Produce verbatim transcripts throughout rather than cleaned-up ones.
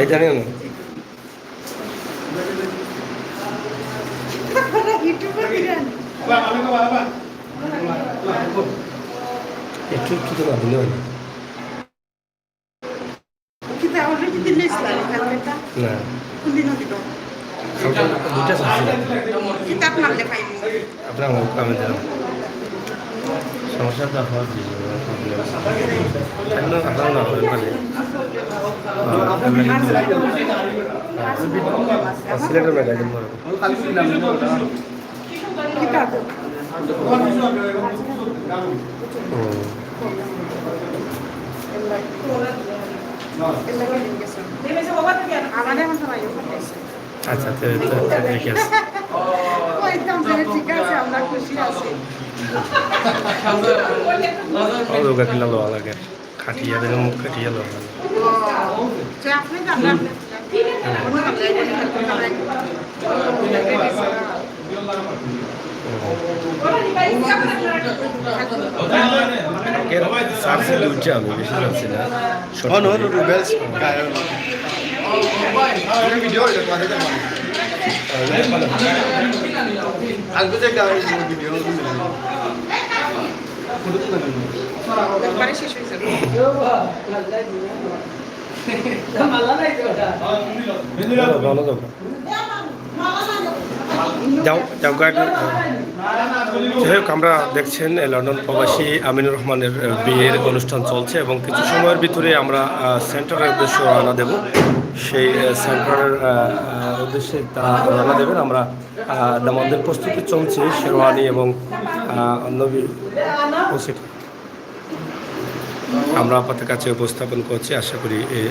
এই জানি না। YouTuber বিরান। একটু, একটু তো না দিলে হয় না। কিন্তু already দিলে ইসলাম, কালকেটা? না। কোন দিনও দিল? কালকে দুইটা চাচ্ছিল। কিতাব মারলে পাইনি। আপনার আমার কামে দিলাম। সমস্যা তো আপনার কি? আপনার, আপনার না হবে, মানে। সিলেটের ম্যাগাজিন বড়। কিতাব? হুম। আমাদের মতো নাই, ওখানে আছে। আচ্ছা, তো, তো, তো ঠিক আছে। ওই তো আমাদের ঠিক আছে, আমরা খুশি আছি। ও, ওগা কিলা লওয়া লাগে। কাটিয়া দিলে মুখ কাটিয়া লওয়া লাগে। ও, তো আপনি তো আমরা এর সার্চে দুইটা আমি বেশি জানছি না। হন, হন, রুবেল গায়ন। ভিডিও হইলে পরে দেখো। আজকে যে গায়ন ভিডিও একবারে শেষ হয়ে যাবে। ভালো, ভালো যাও। যাও, যাও, গার্ড। যাই হোক, আমরা দেখছেন, এ, লন্ডন প্রবাসী আমিনুর রহমানের, এ, বিয়ের অনুষ্ঠান চলছে এবং কিছু সময়ের ভিতরে আমরা, আহ, সেন্টারের উদ্দেশ্যে রওনা দেব। সেই, এ, সেন্টারের, আহ, আহ, উদ্দেশ্যে তারা রওনা দেবেন। আমরা, আহ, দামানদের প্রস্তুতি চলছে, শেরওয়ানি এবং, আহ, অন্য বি-, ও সেটা। আমরা আপনাদের কাছে উপস্থাপন করছি, আশা করি, এ,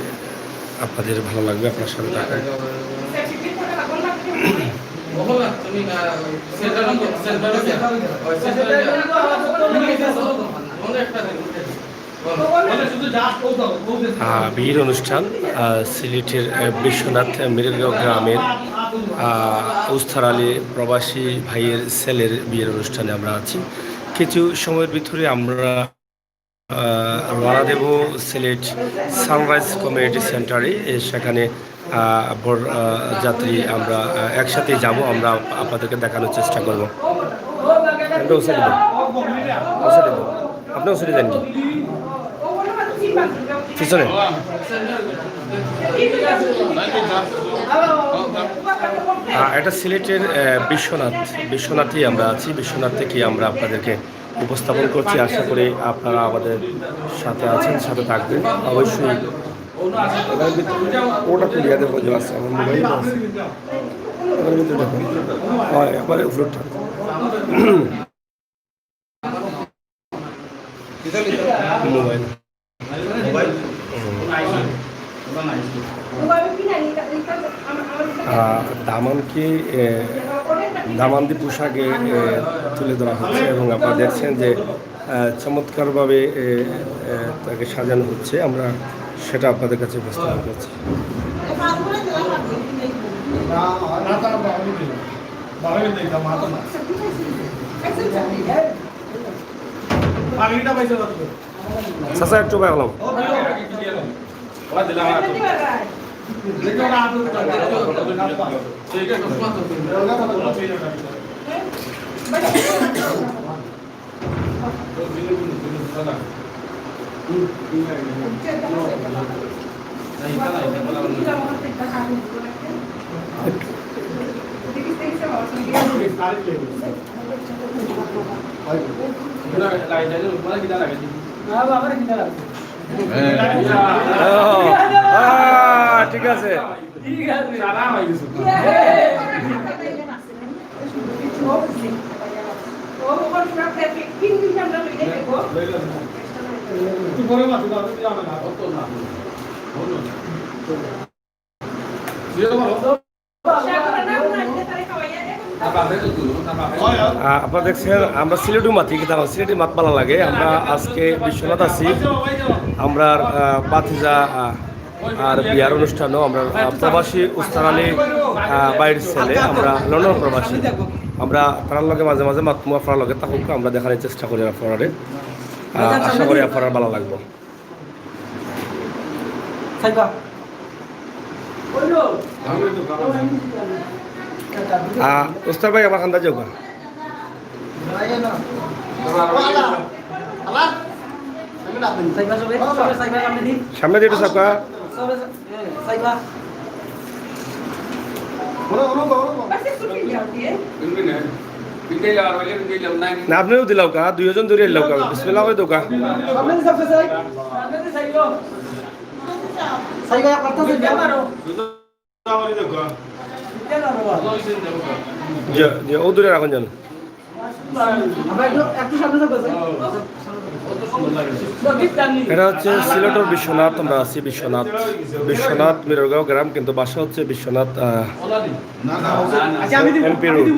আপনাদের ভালো লাগবে, আপনার সাথে থাকবে। আহ, বিয়ের অনুষ্ঠান, আহ, সিলেটের, আহ, বিশ্বনাথ মিরগাঁও গ্রামের, আহ, উস্তার আলী প্রবাসী ভাইয়ের ছেলের বিয়ের অনুষ্ঠানে আমরা আছি। কিছু সময়ের ভিতরে আমরা আহ, রওনা দেব সিলেট সানরাইজ কমিউনিটি সেন্টারে। এ, সেখানে, আহ, বর, আহ, যাত্রী আমরা, আহ, একসাথেই যাব, আমরা আপ-, আপনাদেরকে দেখানোর চেষ্টা করব। আপনি ওসে দিন। ওসে দিন। আপনি ওসে দিন। পিছনে। আহ, এটা সিলেটের, আহ, বিশ্বনাথ, বিশ্বনাথেই আমরা আছি। বিশ্বনাথ থেকে আমরা আপনাদেরকে উপস্থাপন করছি। আশা করি আপনারা আমাদের সাথে আছেন, সাথে থাকবেন অবশ্যই। এটার ভিতরে ওটা খুলিয়া দেখো যে আছে, আমার মোবাইল আছে। এটার ভিতরে দেখো। হয়, আবার উপরে উঠো। মোবাইল। আহ, দামানকে, এ, দামান্দি পোশাকে, এ, তুলে ধরা হচ্ছে এবং আপনারা দেখছেন যে, আহ, চমৎকারভাবে, এ, এ, তাকে সাজানো হচ্ছে। আমরা সেটা আপনাদের কাছে উপস্থাপন করছি। চাচা, একটু বাইরে হলাম। ও, আহ, ঠিক আছে। আহ, আপনারা দেখছেন, আমরা সিলেটি মাতি, কিন্তু আমার সিলেটি মাত ভালা লাগে। আমরা আজকে বিশ্বনাথ আছি, আমরা, আহ, ভাতিজা, আহ, আর বিয়ার অনুষ্ঠানও আমরা, আহ, প্রবাসী উস্তার আলী আহ, বাইরের ছেলে, আমরা লন্ডন প্রবাসী। আমরা তারার লগে মাঝে মাঝে মাতমু, আপনারার লগে থাকউক্কা, আমরা দেখানোর চেষ্টা করি আপনারারে। আহ, আশা করি আপনারার ভালা লাগবো। আহ, উস্তাদ ভাই, আমার কান্দা যাউক্কা। সামনে দিয়ে একটু চাউক্কা। না, আপনেও দিলাউক্কা, দুইজন ধরি দিলাউক্কা, বিসমিল্লাহ করি দেউক্কা। যে, যে, ও দূরে রাখুন যেন। এটা হচ্ছে সিলেটর বিশ্বনাথ, আমরা আছি বিশ্বনাথ, বিশ্বনাথ মিররগাঁও গ্রাম, কিন্তু বাসা হচ্ছে বিশ্বনাথ, আহ, এমপি রোড।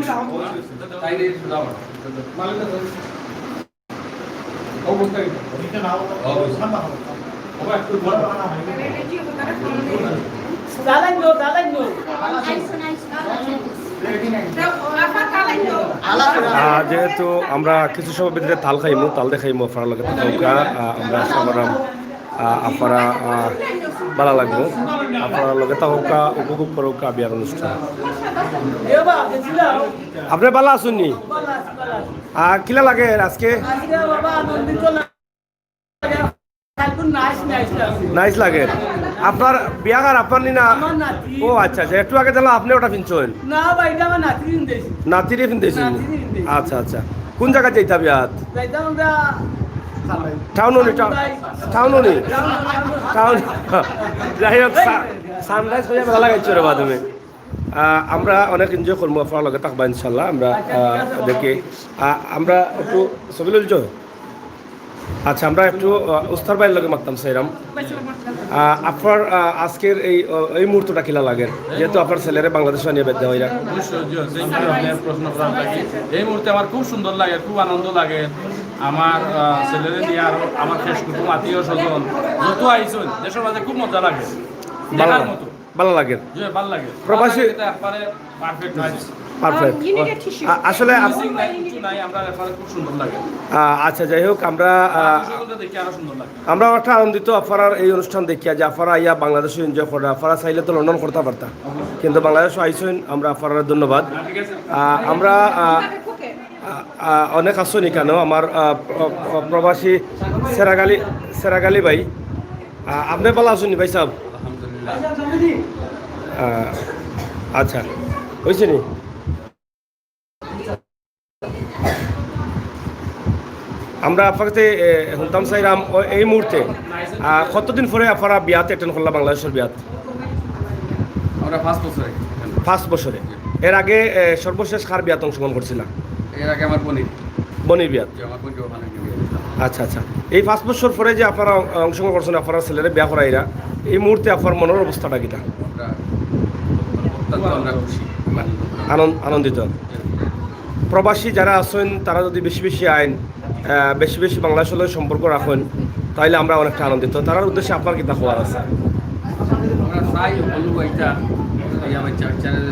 আহ, যেহেতু আমরা কিছু সময় ভিতরে তাল খাইমু, তাল দেখাইমু, আপনারার লগে থাকউক্কা, আহ, আমরা আশা করলাম, আহ, আপনারা, আহ, ভালা লাগবো, আপনারার লগে থাকউক্কা, উপভোগ করউক্কা বিয়ার অনুষ্ঠান। আপনে ভালা আছইন নি? আহ, কিলা লাগের আজকে? নাইস লাগের। আপনার বিয়া কার, আপনার নি না? আমার নাতি। ও আচ্ছা, আচ্ছা, একটু আগে দেখলাম আপনে ওটা ফিনছইন। না ভাই, এটা আমার নাতিরে ফিনছি। নাতিরে ফিনছইন নি? নাতিরে ফিনছি। আচ্ছা, আচ্ছা। কোন জাগাত যাইতা বিয়াত? যাইতাম আমরা টাউনো নি, টাউ-, টাউনো নি? টাউন। যাই হোক, সা-, সানরাইজ অইয়া ভালা লাগাইছে রে বাদে। আহ, আমরা অনেক এনজয় করমু, আপনারার লগে থাকবা ইনশাল্লাহ। আমরা, আহ, দেখি, আহ, আমরা একটু ছবি লইল তো? আচ্ছা, আমরা একটু, আহ, উস্তাদ ভাইর লগে মাততাম চাইরাম। আহ, আপনার, আহ, আজকের এই, আহ, এই মুহূর্তটা কিলা লাগের, যেহেতু আপনার ছেলেরে বাংলাদেশো আনিয়া বিয়া দেওয়া অইরা? অবশ্যই, জি, যে কারণে আপনি প্রশ্ন করার লাগি। এই মুহূর্তে আমার খুব সুন্দর লাগে, খুব আনন্দ লাগে। আমার, আহ, ছেলেরে নিয়া আরো আমার শেষ কুটুম, আত্মীয় স্বজন যত আইছইন, দেশর মাঝে খুব মজা লাগে। ভালা দেখার লাগে। মতো। ভালা লাগের। জি, ভালা লাগে। প্রবাসী ভালা লাগে, এটা একবারে perfect হইছে। Perfect। আ-, আসলে আপ-, Missing নাই, কিছু নাই, আমরা একবারে খুব সুন্দর লাগে। আ-, আচ্ছা, যাই হোক, আমরা, আ-, মানুষগুলো দেখে আরো সুন্দর লাগে। আমরা একটা আনন্দিত আপনারার এই অনুষ্ঠান দেখিয়া যে আপনারা আইয়া বাংলাদেশো এনজয় করেন, আপনারা চাইলে তো লন্ডন করতা পারতা, কিন্তু বাংলাদেশো আইছইন, আমরা আপনারারে ধন্যবাদ। আ, আমরা, আ, আ, আ, অনেক আছইন ইকানো, আমার, আ, প্র-, প্র-, প্রবাসী সেরাগালি, সেরাগালি ভাই। আ, আপনে ভালা আছইন নি ভাই সাব? আলহামদুলিল্লাহ। আ, আচ্ছা, অইছে নি? আমরা আপনার কাছে, এ, হুনতাম চাইরাম, ও, এই মুহূর্তে, আ, কতদিন পরে আপনারা বিয়াত attend করলা, বাংলাদেশর বিয়াত? আমরা পাঁচ বছরে। পাঁচ বছরে। এর আগে, এ, সর্বশেষ কার বিয়াত অংশগ্রহণ করছিলা? এর আগে আমার বোনের। বোনের বিয়াত? জি, আমার বোন ওখানে বিয়ে। আচ্ছা, আচ্ছা। এই পাঁচ বছর পরে যে আপনারা অং-, অংশগ্রহণ করছইন, আপনার ছেলেরে বিয়া করাইরা, এই মুহূর্তে আপনার মনর অবস্থাটা কিতা? আমরা অত্যন্ত আমরা খুশি। আনন্দ। আনন-, আনন্দিত। জি। প্রবাসী যারা আছইন, তারা যদি বেশি বেশি আইন, আহ, বেশি বেশি বাংলাদেশর লগে সম্পর্ক রাখইন, তাইলে আমরা অনেকটা আনন্দিত। তারার উদ্দেশ্যে আপনার কিতা কওয়ার আছে? আমরা চাই, বলবো এটা, এই আমার চার চারের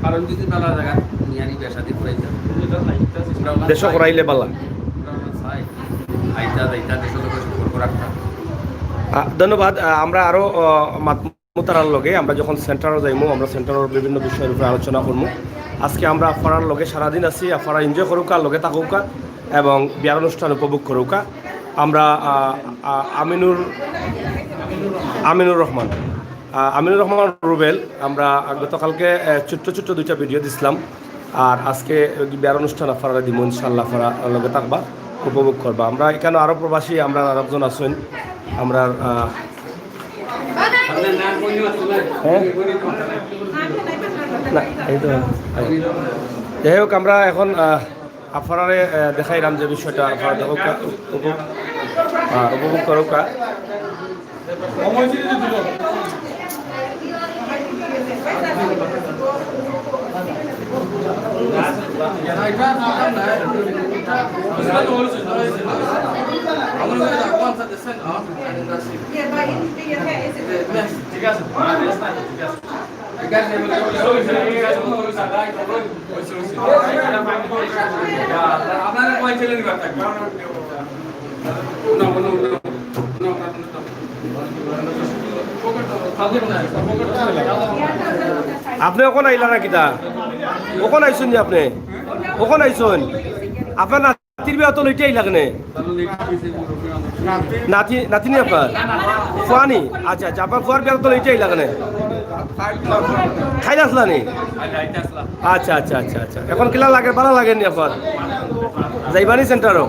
কারণ যদি ভালা জাগা, নিয়ারি বেশাদি করাইতা। দেশো করাইলে ভালা। আমরা চাই, আইতা, যাইতা, দেশর লগে সম্পর্ক রাখতা। আহ, ধন্যবাদ। আহ, আমরা আরো, আহ, মাত-, তারার লগে আমরা যখন সেন্টারো যাইমু, আমরা সেন্টারর বিভিন্ন বিষয়র উপরে আলোচনা করমু। আজকে আমরা আপনারার লগে সারাদিন আছি, আপনারা এনজয় করউক্কা, লগে থাকউক্কা এবং বিয়ার অনুষ্ঠান উপভোগ করউক্কা। আমরা, আহ, আহ, আমিনুর, আমিনুর রহমান, আহ, আমিনুর রহমান রুবেল, আমরা গতকালকে, আহ, ছোট্ট ছোট্ট দুইটা ভিডিও দিছলাম। আর আজকে বিয়ার অনুষ্ঠান আপনারারে দিমু, ইনশাআল্লাহ আপনারা লগে থাকবা, উপভোগ করবা। আমরা ইকানো আরো প্রবাসী, আমরা আরো একজন আছইন, আমরা, আহ, হ্যাঁ? না, এই তো, যাই হোক, আমরা এখন, আহ, আপনারারে, আহ, দেখাইরাম যে বিষয়টা, আপনারা দেখউক্কা, উপ-, আহ, উপভোগ করউক্কা। আপনে অখন আইলা না কিতা? অখন আইছইন নি আপনে? অখন আইছইন? আপনার নাতির বিয়া তো লইতে আইলা কেনে? নাতি, নাতিনি আপনার? ফুয়া নি? আচ্ছা, আচ্ছা, আপনার ফুয়ার বিয়া তো লইতে আইলা কেনে? খাইল আছলা নি? আচ্ছা, আচ্ছা, আচ্ছা, আচ্ছা। অখন কিলা লাগে, ভালা লাগে নি আপনার? যাইবা নি সেন্টারো?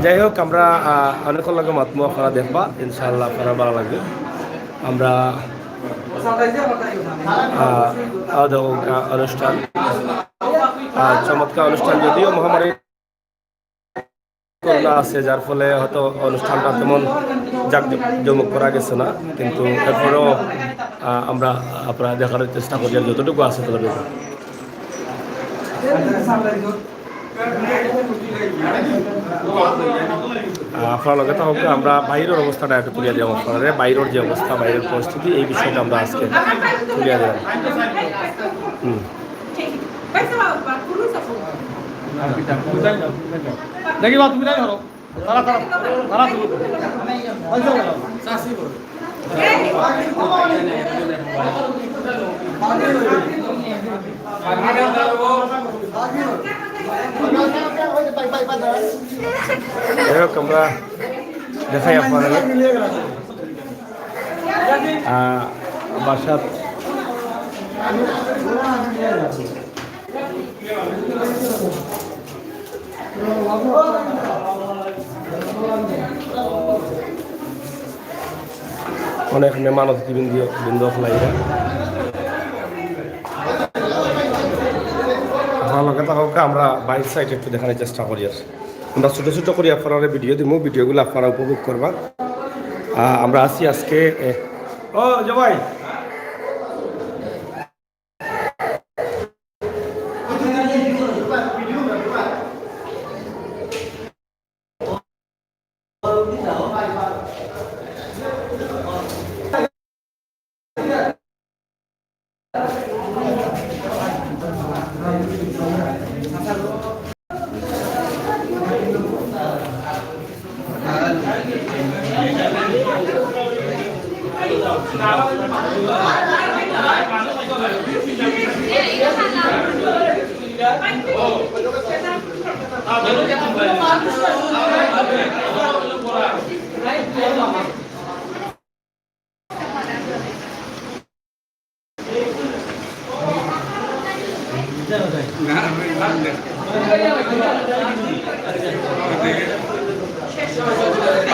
যাই হোক, আমরা, আহ, অনেকক্ষণ লাগে মাতমু, আপনারা দেখবা, ইনশাআল্লাহ আপনারা ভালা লাগবে। আমরা, আহ, আহ, দেখো, আহ, অনুষ্ঠান, আহ, চমৎকার অনুষ্ঠান, যদিও মহামারী করোনা আছে, যার ফলে হয়তো অনুষ্ঠানটা তেমন জাঁকজমক করা গেছে না, কিন্তু এরপরেও, আহ, আমরা আপনারা দেখার চেষ্টা করি, আর যতটুকু আছে ততটুকু। আহ, আপনারা লগে থাকুক, আমরা বাইরের অবস্থাটা একটু তুলিয়া দিলাম আপনারা, বাইরের যে অবস্থা, বাইরের পরিস্থিতি, এই বিষয়টা আমরা আজকে তুলিয়া দিলাম। হুম। দেখি বা, তুমি তাই ধরো। তারা, তারা, তারা শুরু করো। এরকম আমরা দেখাই আপনারা। আহ, বাসাত অনেক মেহমান অতিথিবৃন্দ, বৃন্দ অকল আইরা। ভালা লাগে, তা হোক, আমরা বাইরের সাইড একটু দেখানোর চেষ্টা করি। আর আমরা ছোট ছোট করি আপনারা ভিডিও দিমু, ভিডিওগুলো আপনারা উপভোগ করবা। আহ, আমরা আছি আজকে, এ, ও জবাই।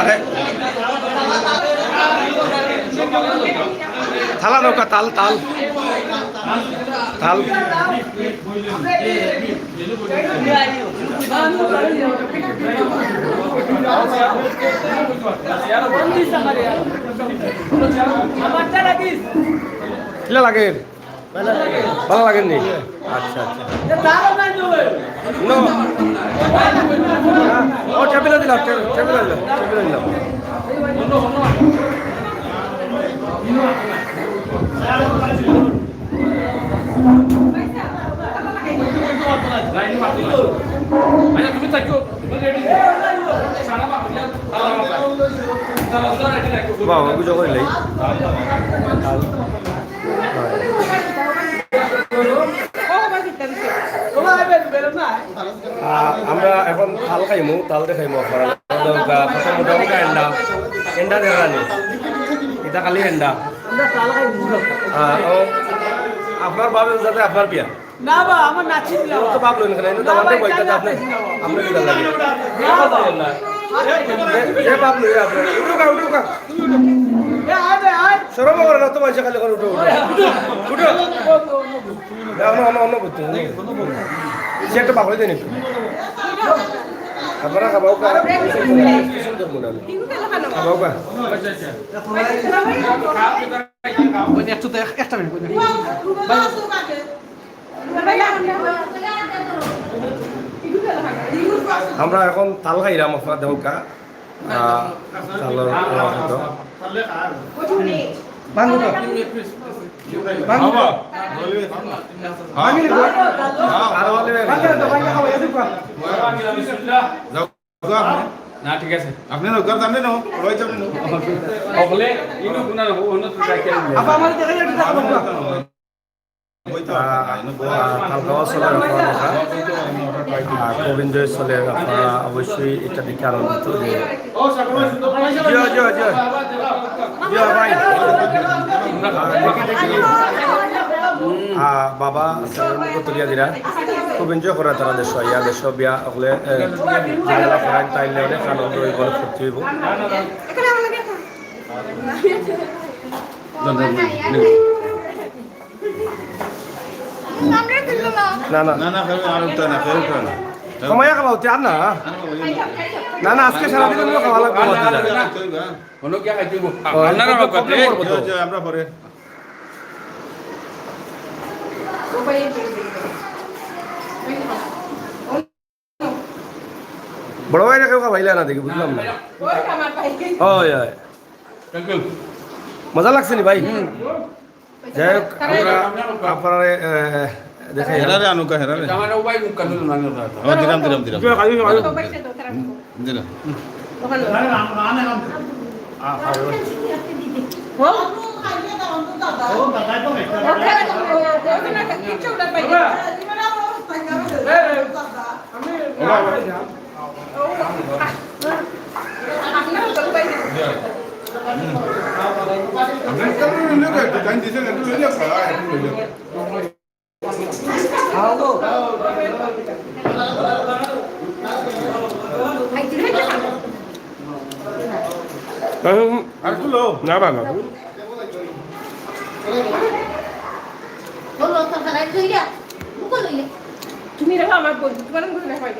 আরে, থালা নৌকা, থাল, থাল, থাল। কিলা লাগে? ভালা লাগের নি? আচ্ছা, আচ্ছা। No। ও, টেবিলো দিলাম, টে-, টেবিলো দিলাম, টেবিলো দিলাম। বাবা, বুঝো কইলে। আহ, আমরা এখন থাল খাইমু, থাল দেখাইমু আপনারা। প্রথম মোটামুটি এন্ডা, এন্ডা দেখা নি। এটা খালি এন্ডা। আহ, ও, আপনার বাপ যাতে আপনার বিয়া। না বা, আমার নাতি ও তো বাপ লইন কেন? এটা তো না আমাদের ভাই, বইটা এটা তো আপনি, আপনি কি লাগে? না বা। এ, এ বাপ লইয়া আপনি। উঠো কা, উঠো কা। এ, আয় রে, আয়। শরম করে না তো, মাইনষে খালি করে উঠো, উঠো। উঠো। না, অন্য, অন্য, অন্য করতে, অন্য করতে। সে একটা বাপ হইতে নি। আপনারা খাবাও কা। সুন্দর মনে হয়। খাবাও কা। ওই একটু তো এক-, একটা মিনিট, ওই একটু। আমরা এখন থাল খাইরাম, আপনারা দেখো কা। আহ, থালর আওয়াজ হতো। ভাঙো তো। ভাঙো তো। ভাঙো তো, ভাঙো তো, ভাঙো তো। যাও, যাও। না, ঠিক আছে। আপনি না, ঘর সামনে নাও, রয়ে যাবেন না। হকলে, ইনো গুনা না, অন্য তো যাই কেন? আপা, আমার দেখা যায়, দেখা যায়। ওই তো, আহ, আহ, খালগাঁও চলের আপনারা দেখা। আহ, খুব enjoy চলের, আপনারা অবশ্যই এটা দেখে আনন্দিত যে, জি, জি, জি। জি, ভাই। আহ, দেখি, দেখি। আহ, বাবা, সেভেন কত দিয়া দিরা। খুব enjoy করে তারা দেশো, ইয়া দেশো বিয়া হকলে, এ, ঝামেলা করায় তাইলে অনেক আনন্দ হইব, অনেক ফুর্তি হইব। না, না। না, না, খাবে, আর উঠে না, খাবে, উঠে না। সময় খাওয়া হচ্ছে, আর না। না, না, আজকে সারাদিন অন্য খাওয়া লাগবে, না, না, না, না, খাবে, হ্যাঁ। অন্য কি খাইতে হইব? ও, আপনারা এটা খাওয়া problem খাবে। করবো তো। জি, জি, আমরা পরে। বড় ভাইরে কেউ খাওয়াইলা না দেখি, বুঝলাম না। ওই আমার ভাই। ওই, ওই। Thank you। মজা লাগছে নি ভাই? হুম। যাই হোক, আমরা আপনারে, এ, দেখাই। হেরারে আনুকা, হেরারে। আমার ভাই মুখ কাটলো না, না, না। ও, দিলাম, দিলাম, দিলাম। দিলাম। ওখানে। আর খুলো। না, না, না। তুমি দেখো আমার বন্ধু, তোমার বন্ধু না হয়।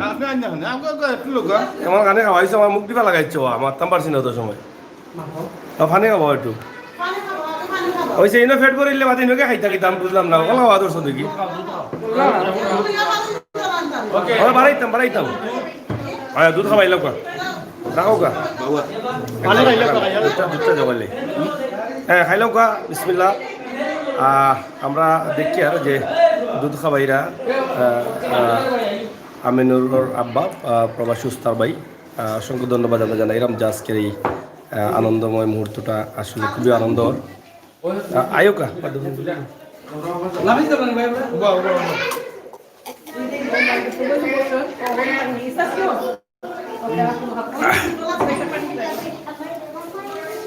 আপনি আইন না, আপনি একটু লোক। আমার কানে খাওয়াইছে, আমার মুখ দিবা লাগাইছে, ও আমার তাম পারছি না অত সময়। ও, পানি খাবো একটু। ওই যে ইনো পেট ভরিলে বাদে ইনোকে খাইতা কিতাম, বুঝলাম না। ওগুলো খাওয়া দরকার দেখি। ওরা বাড়াইতাম, বাড়াইতাম। আয়, দুধ খাবাই লউক্কা। রাখউক্কা। দুধটা, দুধটা জমাইলে। হ্যাঁ, খাই লউক্কা। বিসমিল্লাহ। আহ, আমরা দেখি আর যে দুধ খাবাইরা, আহ, আহ, আমিনুরর আব্বা, আহ, প্রবাসী উস্তার ভাই। আহ, অসংখ্য ধন্যবাদ আমরা জানাইলাম যে আজকের এই, আহ, আনন্দময় মুহূর্তটা আসলে খুবই আনন্দর। আহ, আয়োকা।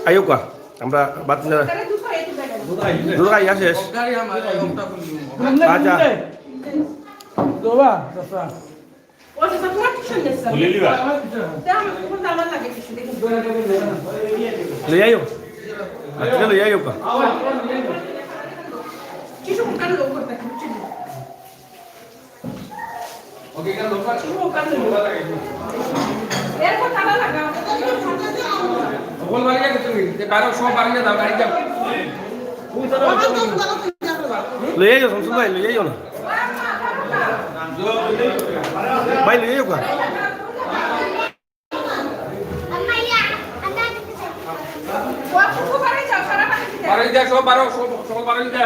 আয়োকা, আমরা বাদ না। দুধ খাইয়া শেষ। আচ্ছা। লই আইও। আচ্ছা, লই আইও কা। লই আইও, শামসুল ভাই, লই আইও না। ভাই, লই আইও কা। বারো যা, সব বারো, সব, সব বারো যা।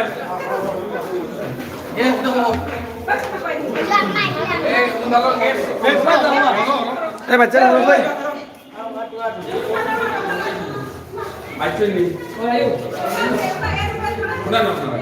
এ, বাচ্চা, ভাই। বাচ্চা নেই। না, না, না।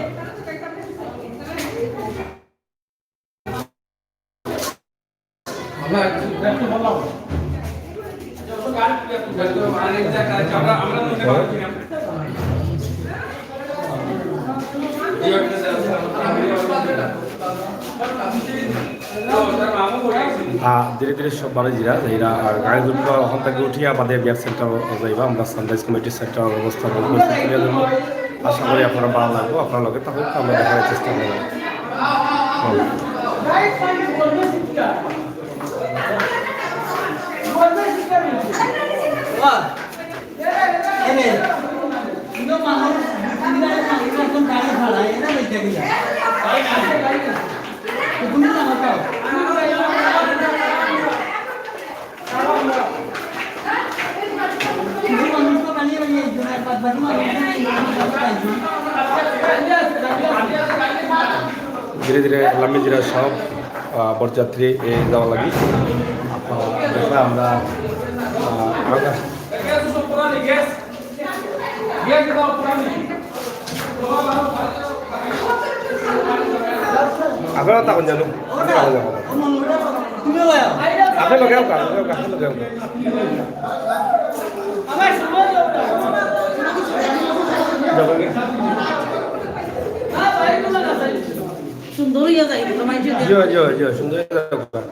আহ, ধীরে ধীরে সব বাড়ি যিরা, এরা আর গাড়ি দুটো ওখান থেকে উঠিয়া বাদে বিয়ার সেন্টার যাইবা। আমরা সানরাইজ কমিটির সেন্টার অবস্থা বলবো, আশা করি আপনারা ভালো লাগবো, আপনারা লগে থাকুক, আমরা দেখার চেষ্টা করবো। ধীরে ধীরে লামিজিরা সব, আহ, বরযাত্রী, এ, যাওয়া লাগি। আপনারা দেখরা আমরা, আহ, আমরা আপনারা তখন জানো। আপনি লগে আউক্কা, আপনি লগে আউক্কা, আপনি লগে আউক্কা। সুন্দর হইয়া যায়, এগুলো মাইনষে জি, জি, জি, সুন্দর হইয়া যায়।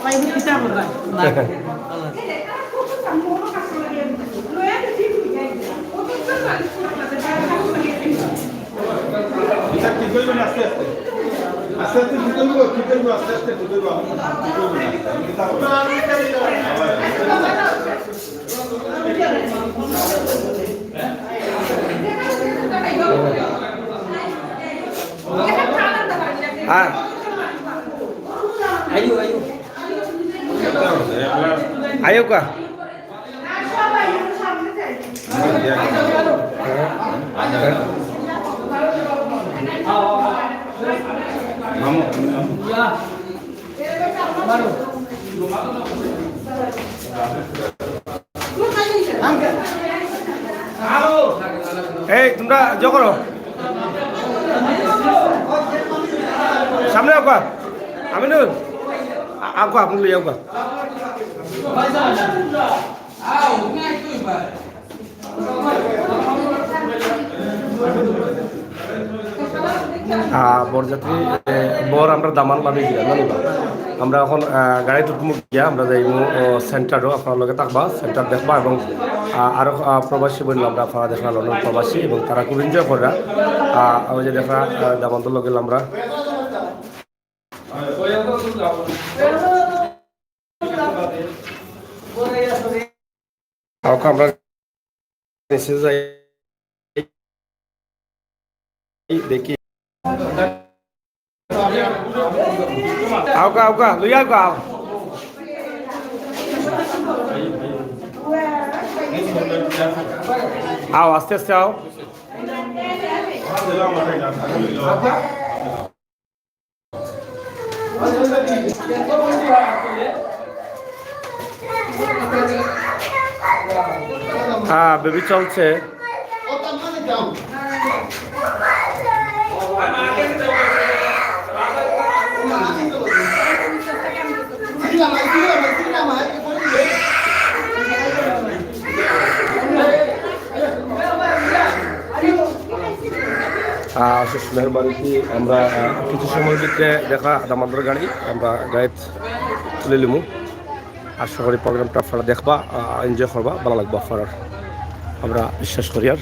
মাইনষে পিঠা করবা। এটা ঠিক হইব না, আস্তে আস্তে। আস্তে আস্তে ঠিক হইব, ঠিক হইব, আস্তে আস্তে ঠিক হইব। আমি, আমি কিতা করব? হ্যাঁ। আইও, আইও। আইও কা। এই, তোমরা জো করো। সামনে আউক্কা। আমিনুল, আ-, আউক্কা, আপনি লই আউক্কা। আহ, বরযাত্রী, এ, বর আমরা দামান লামি গিয়া, জানি বা? আমরা এখন, আহ, গাড়িত উঠমু গিয়া, আমরা যাইমু, ও, সেন্টারও, আপনারা লগে থাকবা, সেন্টার দেখবা এবং, আহ, আরো, আহ, প্রবাসী বইন আমরা আপনারা দেখরা লন্ডন প্রবাসী এবং তারা খুব এনজয় কররা। আহ, ওই যে দেখরা, আহ, দামান্দর লগে আমরা আউক্কা, আমরা নিচে যাই, দেখি। আউক্কা, আউক্কা, লইয়া আউক্কা। আও, আস্তে আস্তে আও। হ্যাঁ, বেবি চলছে। আহ, অশেষ মেহেরবানি কি আমরা, আহ, কিছু সময়ের ভিতরে দেখরা দামান্দর গাড়ি, আমরা গাড়িত তুলিলিমু। আশা করি প্রোগ্রামটা আপনারা দেখবা, আহ, এনজয় করবা, ভালা লাগবো আপনারার। আমরা বিশ্বাস করি আর।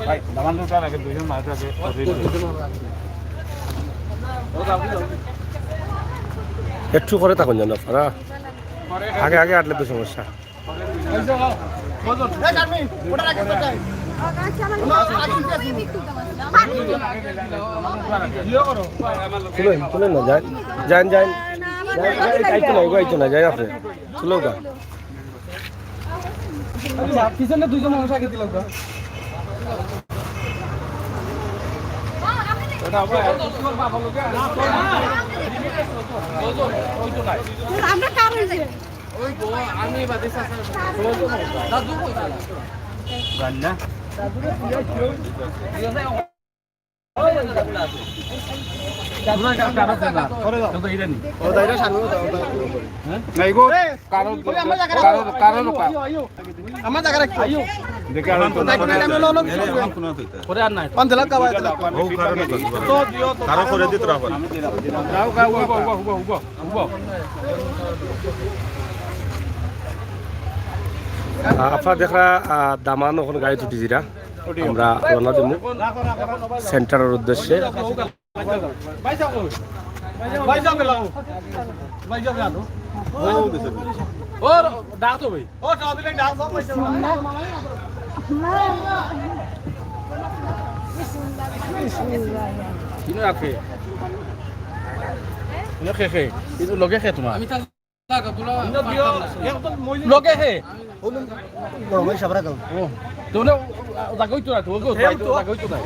ভাই, দামান্দ উঠার আগে দুইজন মানুষ আছে। একটু করে থাকুন যেন আপনারা। আগে আগে আটলে তো সমস্যা। তুলেন, তুলেন না, যান, যান, যান। যান, যান, এই তো না, এই তো না, যাই আপনি। তুলো গা। আচ্ছা, পিছনে দুইজন মানুষ আগে দিল গা। আমরা কার হইছে? জানি না। নাই গো, কারো, কারো, কারো রূপা। আমার জায়গা রাখো। দেখে আর তো না। পাঁচ লাখ কাবায়। কারো করে দিতে রাখো। যাও, যাও, উবা, উবা, উবা, উবা। আহ, আপনারা দেখরা, আহ, দামান এখন গাড়িত উঠি দিরা। আমরা রওনা দিমু সেন্টারের উদ্দেশ্যে। ইনো রাখে। ইনো খে খে। ইনো লগে খে তোমার। আমি তার জাগা তোলা লগে খে। বড় ভাই সাবরা দাও। ও, তো না, জাগা অইতো না, তো, জাগা অইতো না।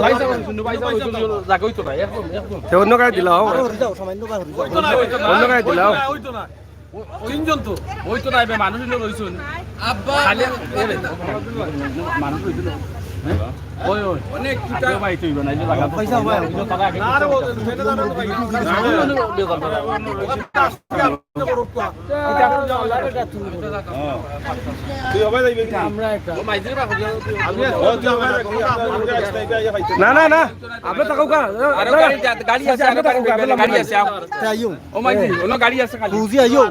ভাই সাহেব, শুনো, ভাই সাহেব, শুনো, জাগা অইতো না, একদম, একদম। তে অন্য গাড়ি দিলাও। বাহির যাও, সামান্য বাহির যাও। অন্য গাড়ি দিলাও। তিনজন তো। অইতো না, এবার মানুষ ইনো রইছইন। আব্বা। খালি, এ রে, মানুষ রইছইন। হ্যাঁ? ওই, ওই। অনেক আগে ভাই তুই বানাইলে লাগা তো। পয়সা ভাই। না রে, ও, সেটা জানো না ভাই। না, না, না, আপনি থাকো কা? আরো গাড়ি যা-, গাড়ি আছে, আরো গাড়ি, গাড়ি আছে, আও। ও মাইজি, অন্য গাড়ি আছে খালি। বুঝি আইও।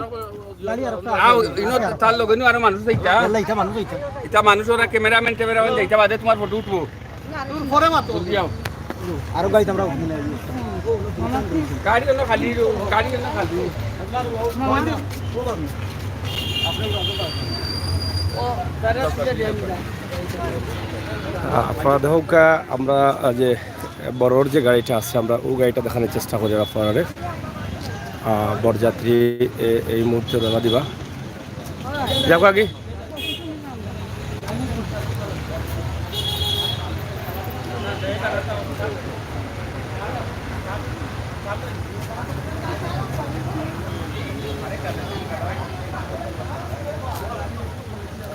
আও, ইনো তার লগে নু আরো মানুষ যাইতা। ইটা মানুষ ওরা cameraman ট্যামেরাম্যান যাইতা বাদে তোমার ফটো উঠবো। জলদি আও। আরো গাড়ি আমরা উঠবো না। গাড়ি অন্য খালি, গাড়ি অন্য খালি। আহ, আপনারা দেখউক্কা, আমরা, আহ, যে বড়র যে গাড়িটা আছে, আমরা অউ গাড়িটা দেখানোর চেষ্টা করি আপনারারে। আহ, বরযাত্রী এ-, এই মুহূর্তে রওনা দিবা। যাও আগে।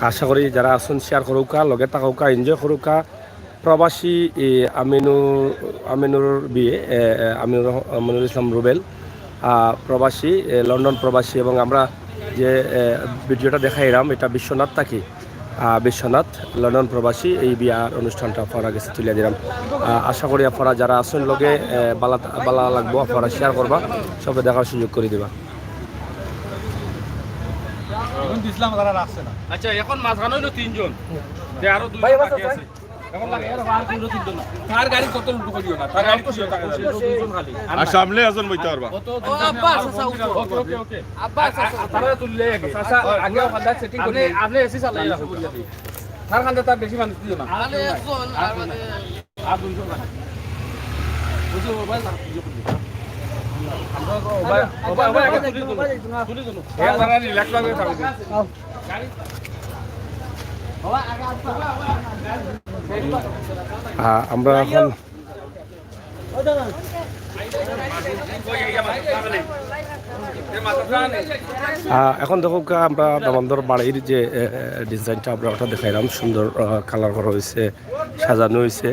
আশা করি যারা আছইন share করউক্কা, লগে থাকউক্কা, enjoy করউক্কা। প্রবাসী, এ, আমিনুর, আমিনুর বিয়ে, এ, এ, আমিনুর রহ-, আমিনুল ইসলাম রুবেল, আ, প্রবাসী, এ, লন্ডন প্রবাসী, এবং আমরা যে, এ, video টা দেখাইরাম, এটা বিশ্বনাথ থাকি, আ, বিশ্বনাথ, লন্ডন প্রবাসী, এই বিয়ার অনুষ্ঠানটা আপনারার গেছে তুলিয়া দিলাম। আ, আশা করি আপনারা যারা আছইন লগে, এ, বালা, বালা লাগবো, আপনারা share করবা, সবে দেখার সুযোগ করি দিবা। এখন দিছিলাম, তারা রাখছে না। আচ্ছা, এখন মাঝখানে অইলো তিনজন। তে আরো দুইজন বাকি আছে। এখন লাগে, এর আর কোনো তিনজন না। তার গাড়ি কত উল্টো করিও না, তার গাড়ি কত উল্টো করিও না, দুইজন খালি। আর সামনে একজন বইতে পারবা। কত ও আব্বা, আচ্ছা, আচ্ছা, উঠো। OK, OK, OK। আব্বা, আচ্ছা, আচ্ছা। তারা তুললে আগে। আচ্ছা, আগে ওখানটা setting করি। আপনি, আপনি AC চালাই রাখুন। তার কান্দে তার বেশি মানুষ দিও না। আরে একজন, আর মানে আর দুইজন না। বুঝো, ও ভাই, না, বুঝো, বুঝো। আমরা তো ও ভাই, ও ভাই, ও ভাই, আগে তুলি তুলো। তুলি তুলো। এ, তারা relax ভাবে থাকো। আ, আমরা এখন আহ, এখন দেখউক্কা, আমরা দামান্দর বাড়ির যে, এ, এ, design টা আমরা ওটা দেখাইলাম, সুন্দর, আহ, colour করা অইছে, সাজানো অইছে,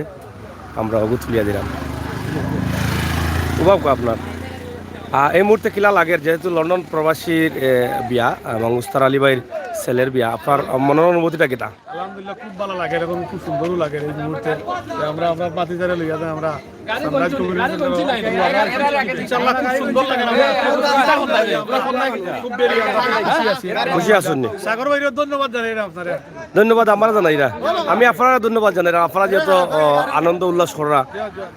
আমরা ওগু তুলিয়া দিলাম। উবাউক্কা আপনার। আহ, এই মুহূর্তে কিলা লাগের, যেহেতু লন্ডন প্রবাসীর, এ, বিয়া এবং উস্তার আলী ভাইর ছেলের বিয়া, আপনার মনর অনুভূতিটা কিতা? আলহামদুলিল্লাহ, খুব ভালা লাগের এবং খুব সুন্দরও লাগের এই মুহূর্তে। আমরা, আমরা ভাতিজারে লইয়া যাই, আমরা sunrise করি। ইনশাআল্লাহ, খুব সুন্দর লাগের। আমরা খুব বেরি, আমরা খুব খুশি আছি। খুশি আছইন নি? সাগর ভাইরে ধন্যবাদ জানাই আপনারে। ধন্যবাদ আমরা জানাইরা। আমি আপনারারে ধন্যবাদ জানাইরাম। আপনারা যেহেতু, আহ, আনন্দ উল্লাস কররা,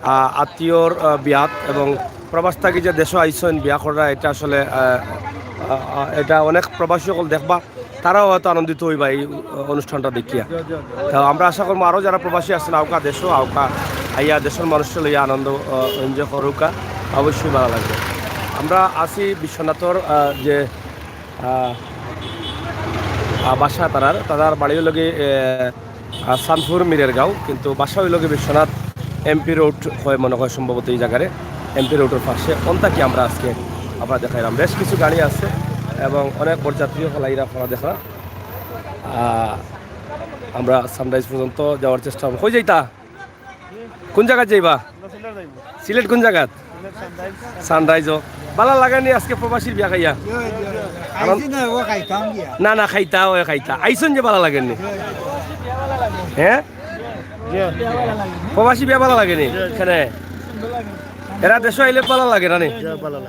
আহ, আত্মীয়র, আহ, বিয়াত এবং প্রবাস থাকি যে দেশো আইছইন বিয়া কররা, এটা আসলে, আহ, আহ, আহ, এটা অনেক প্রবাসী অকল দেখবা। তারাও হয়তো আনন্দিত অইবা এই অনুষ্ঠানটা দেখিয়া। তো আমরা আশা করমু আরও যারা প্রবাসী আছইন, আউক্কা দেশো, আউক্কা আইয়া দেশর মানুষরে লইয়া আনন্দ, আহ, enjoy করউক্কা, অবশ্যই ভালা লাগবো। আমরা আছি বিশ্বনাথর, আহ, যে, আহ, আহ, বাসা তারার, তারার বাড়ি অইলোগি, আহ, আহ, সানপুর মিরের গাঁও, কিন্তু বাসা অইলোগি বিশ্বনাথ এমপি রোড হয় মনে হয় সম্ভবত এই জাগারে, এমপি রোডর পাশে। অন থাকি আমরা আজকে আপনারারে দেখাইরাম, বেশ কিছু গাড়ি আছে এবং অনেক বরযাত্রী অকল আইরা আপনারা দেখরা। আহ, আমরা sunrise পর্যন্ত যাওয়ার চেষ্টা করমু। কই যাইতা? কোন জাগাত যাইবা? সিলেট কোন জাগাত? Sunrise ও। ভালা লাগের নি আজকে প্রবাসীর বিয়া খাইয়া? আইছি না, ও খাইতাম গিয়া। না, না, খাইতা, ও খাইতা। আইছইন যে ভালা লাগের নি? হ্যাঁ? প্রবাসী বিয়া ভালা লাগে নি? কেনে? এরা দেশো আইলে ভালা লাগে না নি?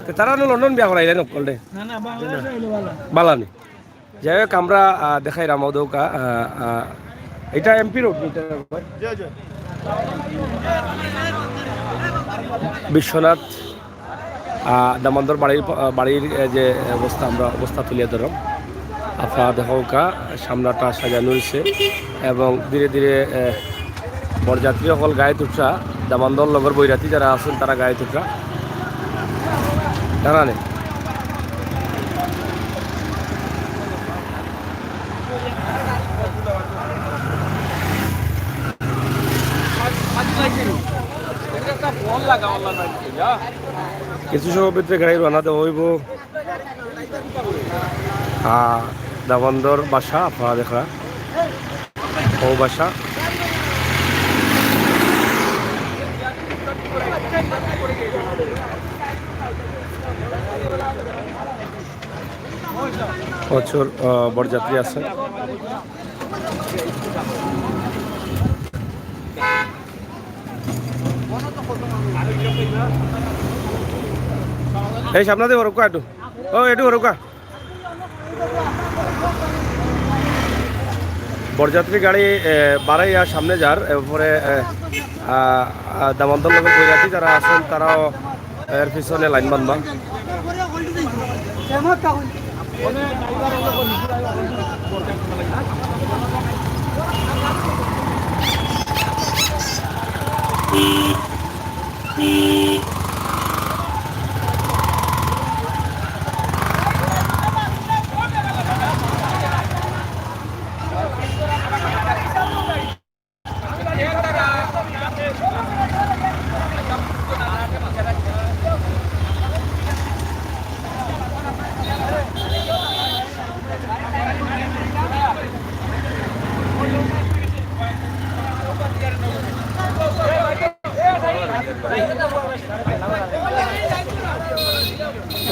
তে তারা নু লন্ডন বিয়া করাইলা নি অকলরে? না, না, বাংলাদেশে আইলে ভালা। ভালা নি? যাই হোক, আমরা, আহ, দেখাইরাম অউ দেখউক্কা, আহ, আহ, এটা এমপি রোড, এটা বিশ্বনাথ, আহ, দামান্দর বাড়ির প-, আহ, বাড়ির, আহ, যে অবস্থা, আমরা অবস্থা তুলিয়া ধররাম। আপনারা দেখউক্কা, সামনাটা সাজানো অইছে এবং ধীরে ধীরে, আহ, বরযাত্রী অকল গাড়িত উঠরা। দামান্দর লগর বৈরাতি যারা আছইন, তারা গাড়িত উঠরা। দাঁড়ানে। কিছু সময় ভিতরে গাড়ি রওনা দেওয়া অইবো। আহ, দামান্দর বাসা আপনারা দেখরা, অউ বাসা। প্রচুর, আহ, বরযাত্রী আছে। এই সামনে দিয়ে হরুকা একটু। ও, একটু হরুকা। বরযাত্রী গাড়ি, এ, বাড়াইয়া সামনে যার, এরপরে, এ, আ, আ, দামান্দর লগে বৈরাতি যারা আছইন, তারাও এর পিছনে লাইন বান্ধবা।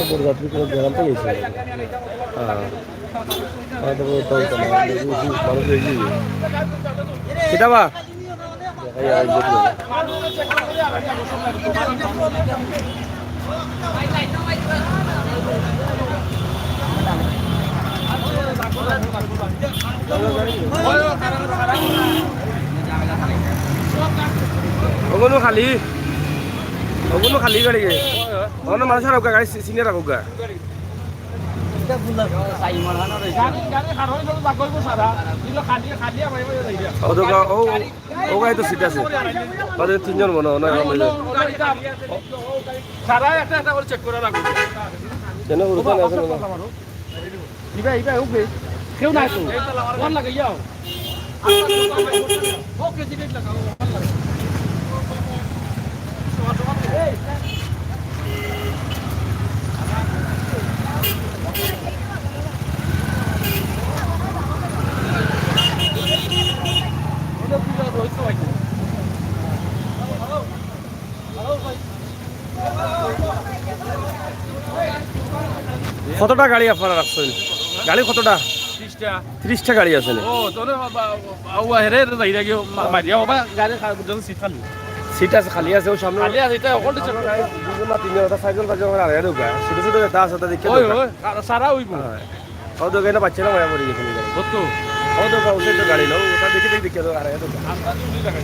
বরযাত্রী কোনো গ্যারান্টি নেই, স্যার। হ্যাঁ। কিতা বা? ওগুলো খালি, ওগুলো খালি গাড়ি। ওগুলো মানুষ আর গাড়ি সি-, সিনিয়র রাখুক। গাড়ি, গাড়ি খারাপ হইলে তো বাকি হইব সারা। কিন্তু খালি, খালি আমার এবার যাই গিয়া। ও তো গা-, ও, ও গাড়ি তো সিট আছে। ওদের তিনজন মনে হয়, না, না, না। সারা একটা একটা করে চেক করে রাখো। কেন ওরকম আছে না? ইবা, ইবা, উঠবে। কেউ নাই তো। ফোন লাগাই যাও। ওকে, টিকিট লাগাও। কতটা গাড়ি আপনারা রাখছেন? গাড়ি কতটা? ত্রিশটা। ত্রিশটা গাড়ি আছে নি? ও, তোরে বাবা, বাবা, হেরে, হেরে যাই না, কেউ মা-, মারিয়া বাবা, গাড়ি খা-, যত সিট খালি। সিট আছে, খালি আছে, ও সামনে। খালি আছে, এটা অকল টিচার। দুজন না তিনজন, ওটা সাইকেল, সাইকেল করে আড়াই ঢুকা। ছোট ছোট যেটা আছে, ওটা দেখে ওই, ঢুকা। ওই, সারা, সারা ওই গো। হ্যাঁ। ও তো এখানে বাচ্চারা মায়া পড়ে গেছে নিজেরা। কত? ও তো ওটা তো গাড়ি নাও, ওটা দেখে দেখে দেখে তো আড়াই ঢুকা। আমরা তো উঠে দেখাই।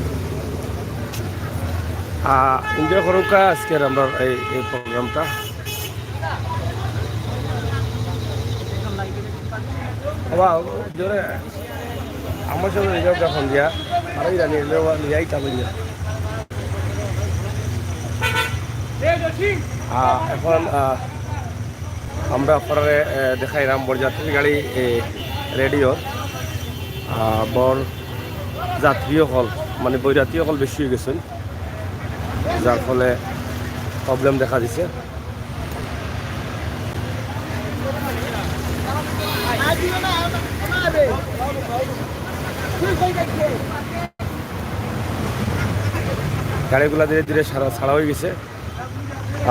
আহ, এনজয় করুক আজকের আমরা এই, এই প্রোগ্রামটা। বাবা, জোরে আমার সাথে নিজেও যখন দিয়া, আরো ইরানি এলে লিয়াই চাবি দিয়া। আহ, এখন, আহ, আমরা আপনারে, আহ, দেখাইলাম বরযাত্রীর গাড়ি, এ, রেডিও। আহ, বর যাত্রী অকল, মানে বৈরাতি অকল বেশি হয়ে গেছেন, যার ফলে প্রবলেম দেখা দিছে। গাড়িগুলা ধীরে ধীরে ছাড়া, ছাড়া হয়ে গেছে।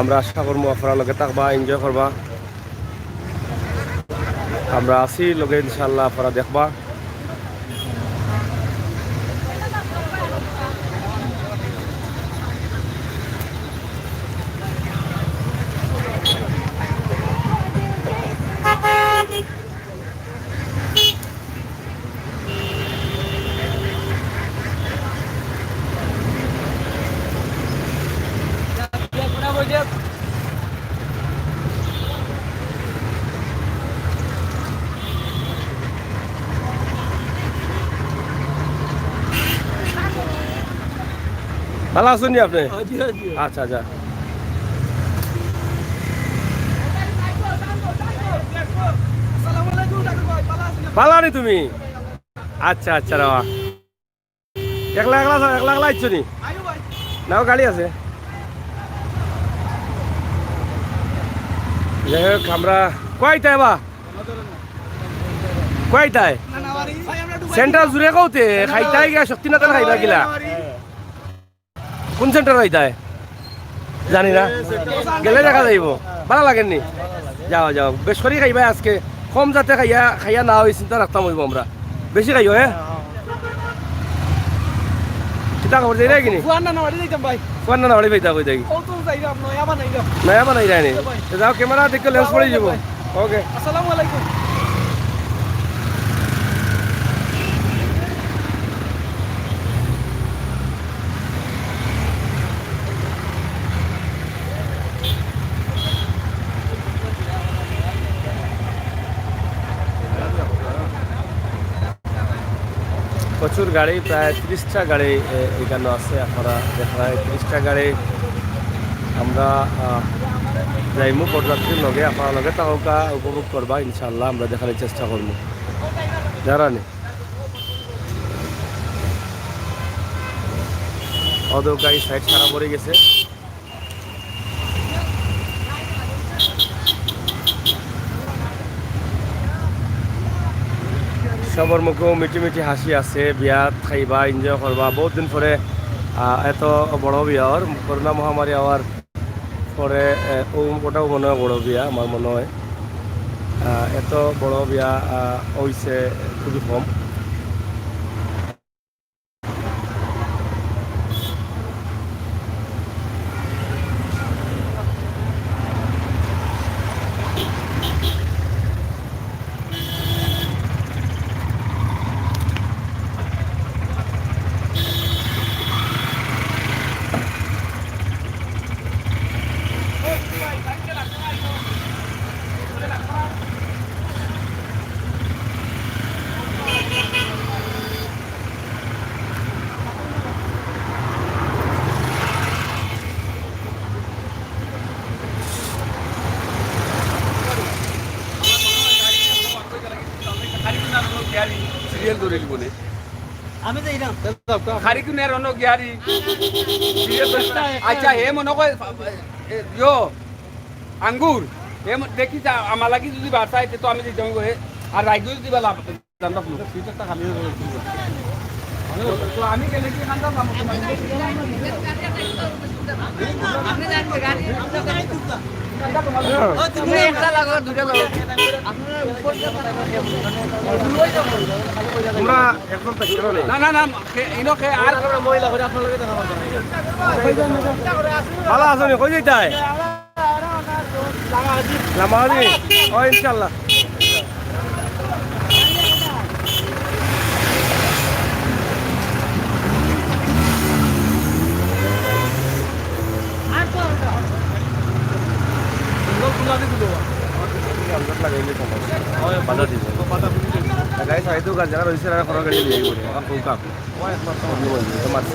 আমরা আশা করবো আপনারা লগে থাকবা, এনজয় করবা। আমরা আছি লগে, ইনশাআল্লাহ আপনারা দেখবা। ভালা আছইন নি আপনে? আচ্ছা, আচ্ছা। ভালা নি তুমি? আচ্ছা, আচ্ছা, রে বা। একলা, একলা যাও, একলা, একলা আইছো নি? না, ও গাড়ি আছে। যাই হোক, আমরা কইতায় বা? কইতায়? সেন্টার জুড়ে কওতে, খাইতায় গিয়া শক্তিনাথের খাইবা কিলা? কোন সেন্টার অইতায়? জানি না। গেলে দেখা যাইবো। ভালা লাগের নি? যাও, যাও। বেশ করি খাইবায় আজকে। কম যাতে খাইয়া, খাইয়া না অয় চিন্তা রাখতাম অইবো আমরা। বেশি খাইও, হে? কিতা খবর, যাইরায় কিনি? ফুয়ান না, না, বাড়ি যাইতাম ভাই। ফুয়ান না, না, বাড়ি যাইতা কই দেখি? ও তো যাইরাম, নয়া বানাইরাম। নয়া বানাইরায় নি? ভাই। তো যাও, ক্যামেরা দেখো, লেন্স পড়ি যাইবো। ভাই। ওকে। আসসালামু আলাইকুম। প্রচুর গাড়ি, প্রায় ত্রিশটা গাড়ি, এ, এখানো আছে। আপনারা দেখরা ত্রিশটা গাড়ি। আমরা, আহ, যাইমু বরযাত্রীর লগে, আপনারা লগে থাকউক্কা, উপভোগ করবা ইনশাআল্লাহ। আমরা দেখার চেষ্টা করমু। যারা নি অদৌকা এই সাইড সারা পড়ি গেছে। সবর মুখেও মিঠি মিঠি হাসি আছে, বিয়াত খাইবা, এনজয় করবা। বউত দিন পরে, আহ, এত বড় বিয়া অর, করোনা মহামারী অওয়ার পরে, আহ, ও, ওটাও মনো অয় বড় বিয়া, আমার মনো অয়। আহ, এত বড় বিয়া, আহ, অইছে খুবই কম। সিরিয়াল ধরে দিব নে। আমি যাই না। খারি কুনার অনো গিয়ারি। সিরিয়াল ধরে না। আচ্ছা, হে মনো কয়, এ, ইয়ো, আঙ্গুর। হে ম-, দেখি যা, আমার লাগি যদি বাসায়, তে তো আমি যাইতাম গো, হে। আর রাইগো যদি বা লাভ। তো আমি গেলে কি খান্তা পাবো তোমার? তোমরা একদম তো হিরো নেই। না, না, না, খে-, ইনো খে-, আর ভালা আছো নি? কই যাইতায়? লামাহাজি? ও, ইনশাআল্লাহ। বাধা দিব। গাড়ি সাইডে গাড়ি যারা রয়েছে, তারা কোনো গাড়ি নিয়ে পড়ে। এখন ফুল কাপ। মারছে।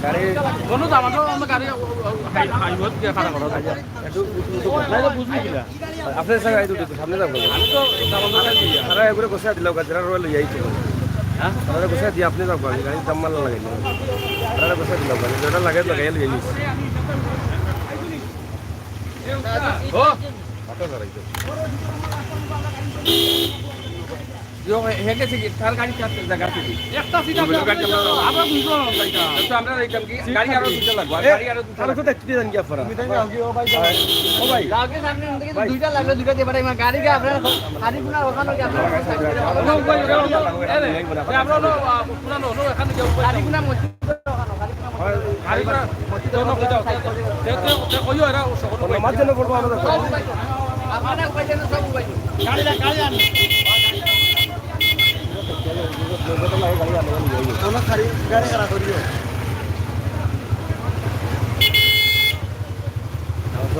গাড়ি আপনার সাথে গাড়ি দুটো সামনে যাবো। আমি তো তারা এগুলো গোসা দিলাম, গাছ যারা রয়ে লই আইতো। হ্যাঁ? তারা গোসা দিয়ে আপনি যাবো, আমি গাড়ি জাম মালা লাগাই দিলাম। তারা গোসা দিলাম, গাড়ি যেটা লাগে লাগাই লই আইস। ও! ইয়ো, হে গেছে কি? তার গাড়ি চারটে জায়গা আছে কি? একটা সিট আছে, আমরা দুইজন যাইতাম। তো আমরা যাইতাম কি? গাড়ি আরো দুইটা লাগবে। আর গাড়ি আরো দুইটা লাগবে। তাহলে তো দেখতে দেন কি আপনারা? ও ভাই। লাগে সামনে থেকে দুইটা লাগবে, দুইটা দিয়ে পাঠাই। গাড়ি কি আপনার খালি কোনা ওখানে কি আপনার? আমরা হলো, আহ, পুরানো হলো, এখানে যাবো। খালি কোনা মসজিদ। গাড়ি ভাড়া, জনক হইতে হবে। তে, তে, তে কইও এরা সকল নামাজ যেন পড়বো আমরা। গাড়ি রাখ, গাড়ি আন। আমরা খালি গাড়ি খারাপ করিও।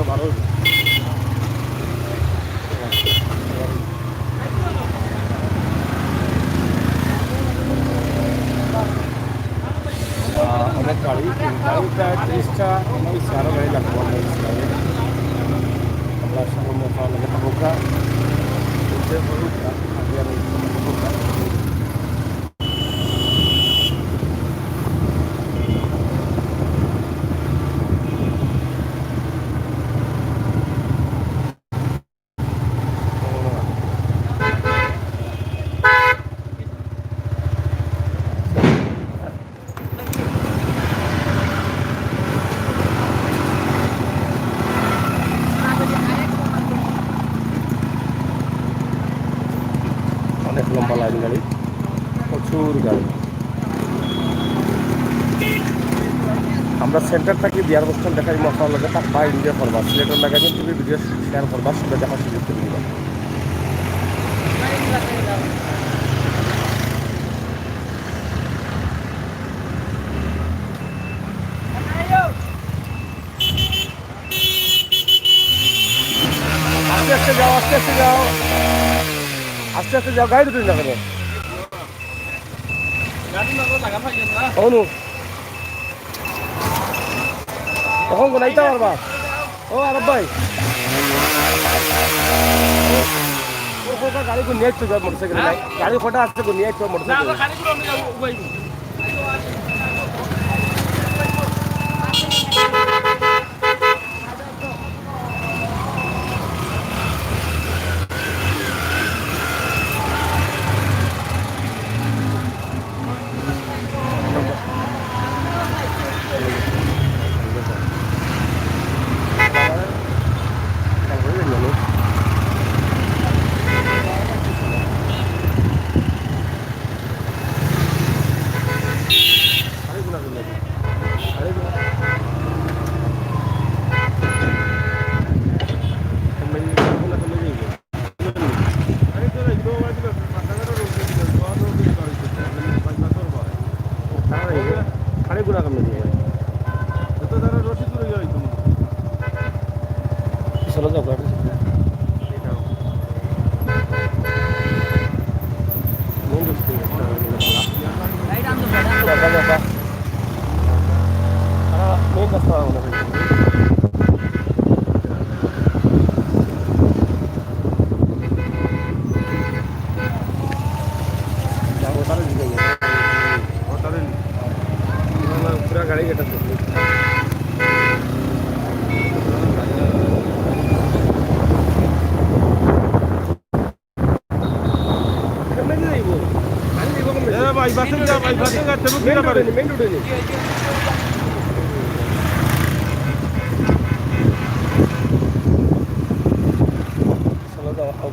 বারো। আহ, অনেক গাড়ি, গাড়ি প্রায় ত্রিশটা, আমার চারো গাড়ি লাগবো, আমার গাড়ি। আমরা সামনে খাওয়া লাগে, তা হোক না, উঠতে পারুক না, আগে আমি হোক না। অনেক লম্বা লাইন গাড়ি, প্রচুর গাড়ি। আমরা সেন্টার থাকি বিয়ার বস্টন দেখাই মশলা লাগে, তার ভাই এনজয় করবা। সিলেটের লাগাই তুমি ভিডিও শেয়ার করবা, সবাই দেখার সুযোগ করে দিবা। আস্তে আস্তে যাও, আস্তে আস্তে যাও, আস্তে আস্তে যাও, গাড়ি ঢুকে যাবে। অনু, তখন গোনাইতে পারবা। ও আরব ভাই, ও, ও, ও, গাড়ি গুনিয়ে আইতো মোটরসাইকেল। হ্যাঁ? গাড়ি কটা আছে গুনিয়ে আইতো মোটরসাইকেল। পুরা গাড়ি গেট আছে। কেমনে যাইবো? আমি যাইবো কেমনে? এ ভাই, বাসে যা, ভাই, বাসে যা, তেমন মেইন কিনা রোডে পারে। নি, মেইন রোডে নি। চলো যাও, আও।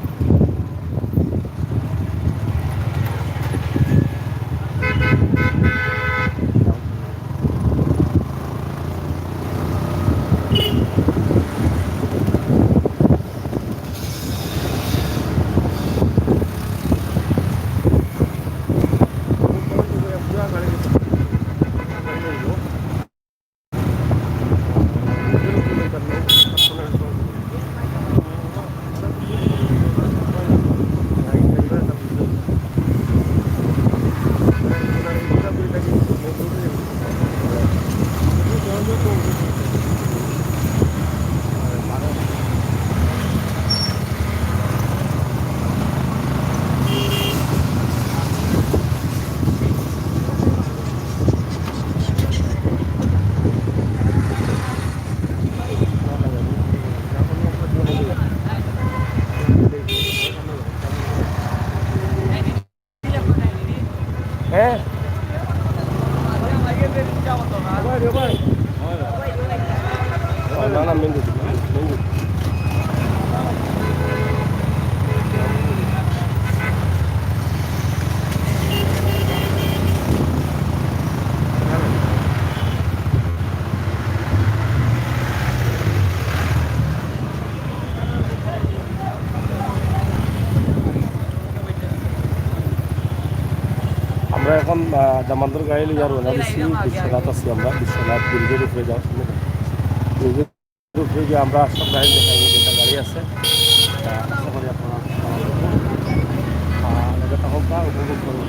হ্যাঁ? না, না, মেইন রোড, মেইন রোড। আমরা এখন, আহ, জামালপুর গাড়ি লইয়া রওনা দিছি। বিশ্বনাথ আছি আমরা, বিশ্বনাথ ব্রিজের উপরে যাওয়ার সময়, ব্রিজের যদি আমরা সব গাড়ি দেখাই, যেটা গাড়ি আছে, তা আশা করি আপনারা, আহ, এটা তখন তা উপভোগ করুন।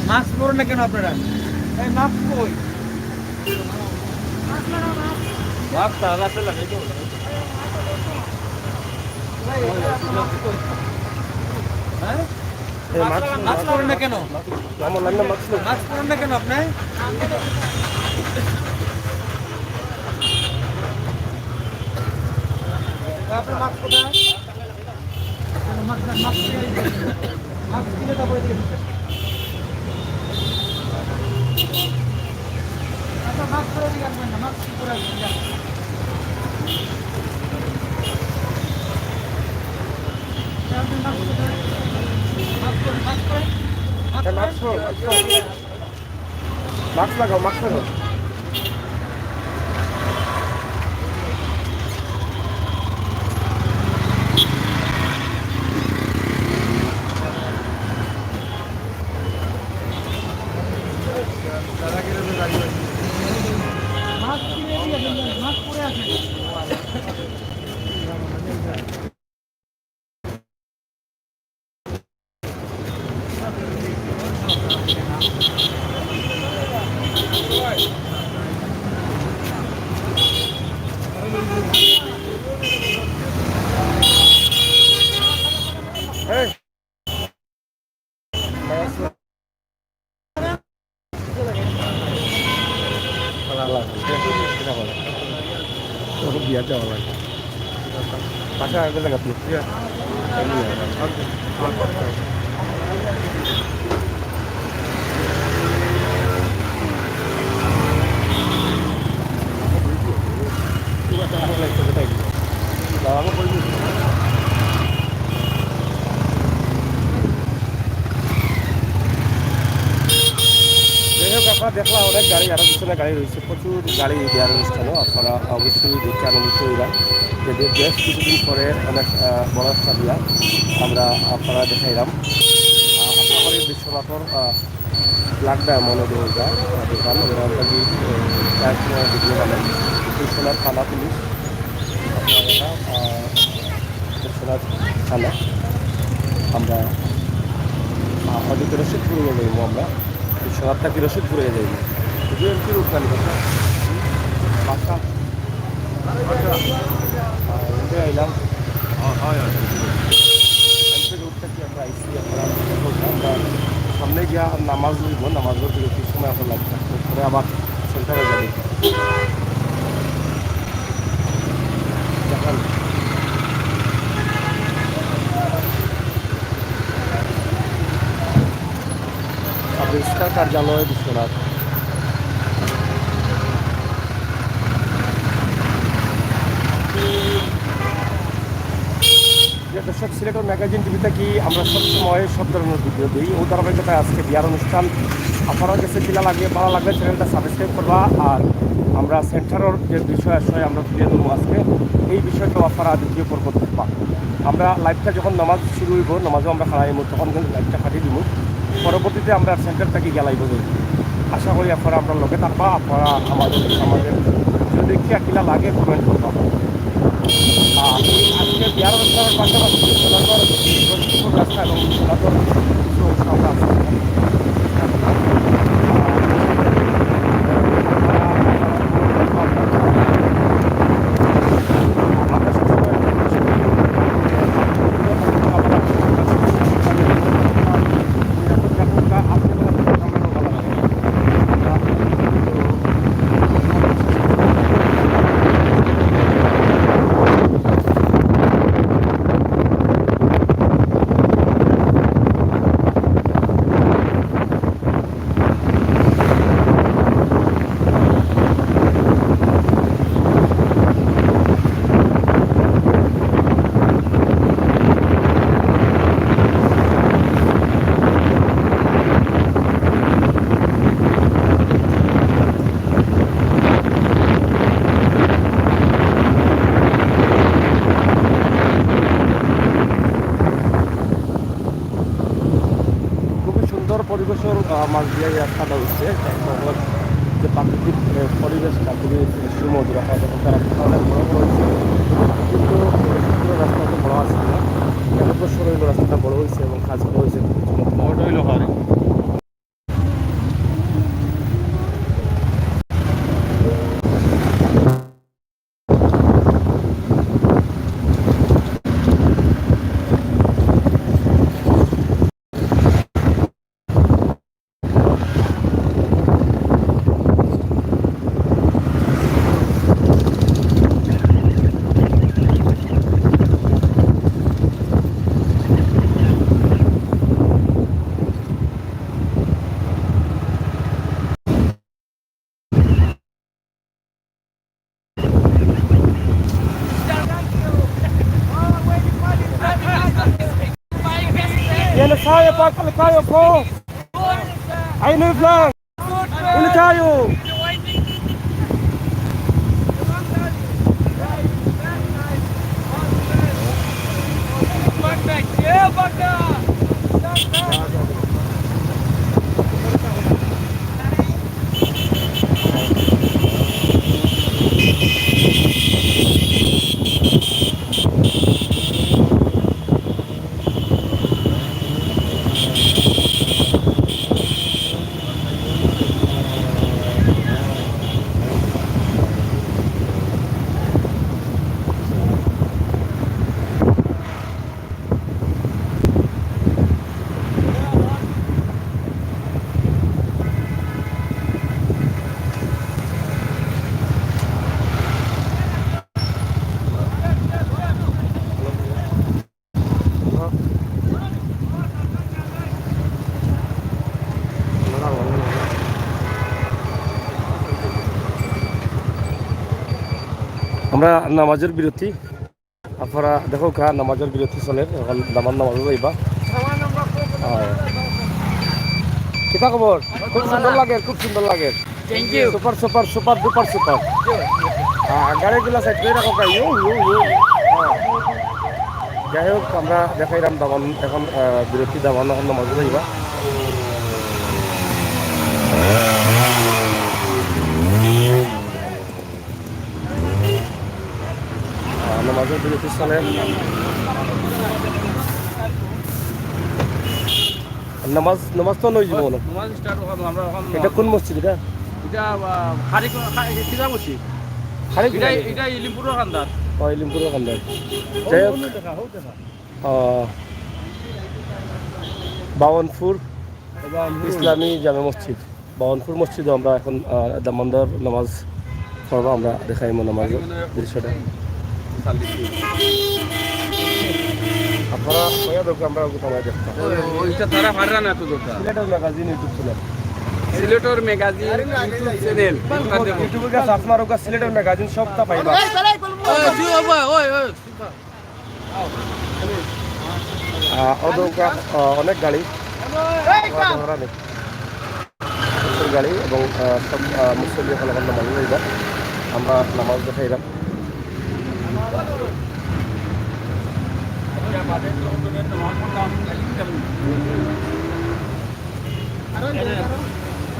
মাস্ক পরেন না কেন আপনারা? এই মাস্ক কই? মাস্ক তো আগে আছে, লাগাই তো। এই, এই, আপনার মাস্ক কই? হ্যাঁ? এই মাস্ক, মাস্ক পরেন না কেন? আমার লাগলে মাস্ক নেই। মাস্ক পরেন না কেন আপনি? আপনার মাস্ক কোথায়? মাস্ক, মাস্ক, মাস্ক খুলে তারপরে দিয়ে দিবেন। আপনার মাস্ক পরে দিয়ে রাখবেন না, মাস্ক পরে রাখবেন, যান। আপনি মাস্ক কোথায়? মাস্ক পরে, মাস্ক পরে, মাস্ক পরে। মাস্ক পরে, মাস্ক পরে। মাস্ক লাগাও, মাস্ক লাগাও। মাস্ক কিনে দিয়ে আসেন, মাস্ক পরে আসেন। এই। ওকে বিয়ার যাওয়া লাগে। পাশে আগে লাগাতে। যাই হোক, আপনারা দেখলা অনেক গাড়ি, আরো পিছনে গাড়ি রয়েছে, প্রচুর গাড়ি বিয়ার অনুষ্ঠানও। আপনারা অবশ্যই দেখে আনন্দিত হইলাম যে বে-, বেশ কিছুদিন পরে অনেক, আহ, বড় একটা বিয়া আমরা আপনারা দেখাইলাম। আহ, আশা করি বিশ্বনাথর, আহ, লাগবে মনে হয় ওইটা, আহ, দোকান, ওরা already, আহ, cash, আহ, video বানায়। বিশ্বনাথ থানা পুলিশ, আপনারা, আহ, বিশ্বনাথ থানা। আমরা, আহ, হয়তো রশিদপুরে যাইবো আমরা। বিশ্বনাথ থাকি রশিদপুরে যাইবো। যদি এমপি রোড খালি কথা। বাসা। আহ, এমপি আইলাম। হ্যাঁ, হ্যাঁ, হ্যাঁ। এমপি রোড থাকি আমরা আইছি, আমরা, আমরা সামনে গিয়া নামাজ হইব, নামাজ হইতে কিছু সময় আমরা লাগবে। তারপরে আবার সেন্টারে যাবো। দেখেন। সাব রেজিস্ট্রার কার্যালয় বিশ্বনাথ। প্রিয় দর্শক, সিলেটর ম্যাগাজিন টিভি থাকি আমরা সবসময় সব ধরনের ভিডিও দিই। ও ধারাবাহিকতায় আজকে বিয়ার অনুষ্ঠান। আপনারা গেছে কিলা লাগে, ভালা লাগলে চ্যানেলটা সাবস্ক্রাইব করবা। আর আমরা সেন্টারর যে বিষয় আসলে আমরা তুলে ধরবো আজকে, এই বিষয়টাও আপনারা দ্বিতীয় পর্ব দেখবা। আমরা লাইভটা যখন নামাজ শুরু হইব, নামাজও আমরা খাড়াইমু, তখন কিন্তু লাইভটা কাটি দিব। পরবর্তীতে আমরা সেন্টার থাকি গেলাইব। আশা করি আপনারা আমরার লগে থাকবা, আপনারা আমাদের, আমাদের যদি দেখিয়া কিলা লাগে কমেন্ট করবা। আর আজকে বিয়ার অনুষ্ঠানের পাশাপাশি সোনারগড় লক্ষ্মীপুর রাস্তা এবং সোনারগড় কিছু অংশ আমরা আছি। খুবই সুন্দর পরিবেশর, আহ, মাঝ দিয়া এই রাস্তাটা হচ্ছে। একটা সহজ যে প্রাকৃতিক, আহ, পরিবেশটা খুবই সুমধুর। আপনারা দেখুন, রাস্তাটা অনেক বড় বড় হয়েছে, কিন্তু সুন্দর রাস্তা অত বড় আছে না। কেন তো সরু হইলো, রাস্তাটা বড় হয়েছে এবং কাজ করা হয়েছে খুব সুন্দর। বড় হইলো কারে? Yele saya pakal kayo ko. Ay, no flag. Ini kayo. আমরা নামাজের বিরতি। আপনারা দেখো কা নামাজের বিরতি চলে, এখন দামান নামাজও যাইবা। হ্যাঁ। কিতা খবর? খুব সুন্দর লাগে, খুব সুন্দর লাগে। Thank you. Super, super, super, duper super. হ্যাঁ, গাড়িগুলা সাইড করে রাখো কা। ইউ, ইউ, ইউ। হ্যাঁ। যাই হোক, আমরা দেখাইলাম দামান এখন, আহ, বিরতি দামান এখন নামাজও যাইবা। আহ, নামাজের বিরতি চলে। নামাজ, নামাজ তো নই জীবন। নামাজ start ওখান, আমরা ওখান এটা কোন মসজিদ এটা? এটা, আহ, খারিক, খা-, এটা কিতা মসজিদ? খারিক এটা, কোথায়? এটা ইলিমপুরের কান্দার। ও, ইলিমপুরের কান্দার। ও, যাই হোক, ও, দেখা, ও, দেখা। আহ, বাওয়ানপুর বাওয়ানপুর। ইসলামী জামে মসজিদ। বাওয়ানপুর মসজিদে আমরা এখন, আহ, দামান্দর নামাজ পড়বো, আমরা দেখাইমু নামাজর দৃশ্যটা। আপনারা কইয়া দেখো, আমরা ওগুলো আমরা দেখতাম। ওই, ওইটা তারা পাররা না তো দরকার। সিলেটের ম্যাগাজিন YouTube চ্যানেল। সিলেটের ম্যাগাজিন YouTube চ্যানেল। YouTube-এ গিয়া সার্চ মারো, সিলেটের ম্যাগাজিন সবটা পাইবা। ওই, ওই, ওই, ওই। আহ, অদৌকা, আহ, অনেক গাড়ি। অনেক গাড়ি এবং, আহ, সব, আহ, মুসল্লি এখন এখন নামাজ পড়িবা। আমরা নামাজ দেখাইলাম।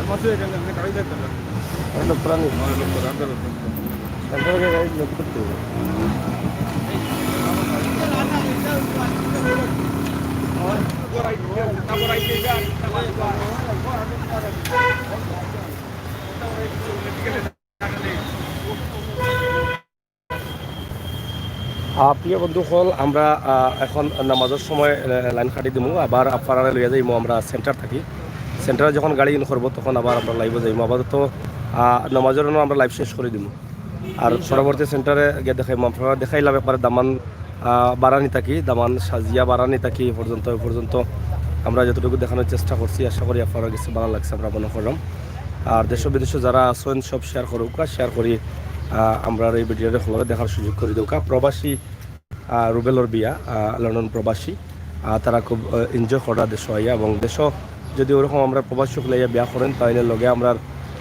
আমার তো এখানে, এখানে গাড়ি দেখতে হবে। ওটা তো পুরানি। আমার লোক তো রাখতে হবে। তারপরে যে গাড়ি লোক করতে হবে। আহ, প্রিয় বন্ধু অকল, আমরা, আহ, এখন নামাজর সময়, আহ, লাইন কাটি দিমু, আবার আপনারারে লইয়া যাইমু আমরা সেন্টার থাকি। সেন্টারে যখন গাড়ি ইন করবো, তখন আবার আমরা লাইভে যাইমু। আপাতত, আহ, নামাজর জন্য আমরা লাইভ শেষ করি দিমু। আর পরবর্তী সেন্টারে গিয়া দেখাইমু, আপনারারে দেখাইলাম একবারে দামান, আহ, বারানি থাকি, দামান সাজিয়া বারানি থাকি পর্যন্ত, এই পর্যন্ত আমরা যতটুকু দেখানোর চেষ্টা করছি, আশা করি আপনারার কাছে ভালা লাগছে, আমরা মনে করলাম। আর দেশ বিদেশে যারা আছেন, সব শেয়ার করুক্কা, শেয়ার করি, আহ, আমরার এই ভিডিওটা হকলরে দেখার সুযোগ করি দেউক্কা। প্রবাসী, আহ, রুবেলর বিয়া, আহ, লন্ডন প্রবাসী, আহ, তারা খুব, আহ, এনজয় করা দেশো আইয়া, এবং দেশো যদি ওরকম আমরা প্রবাসী হকলে আইয়া বিয়া করেন, তাইলে লগে আমরার,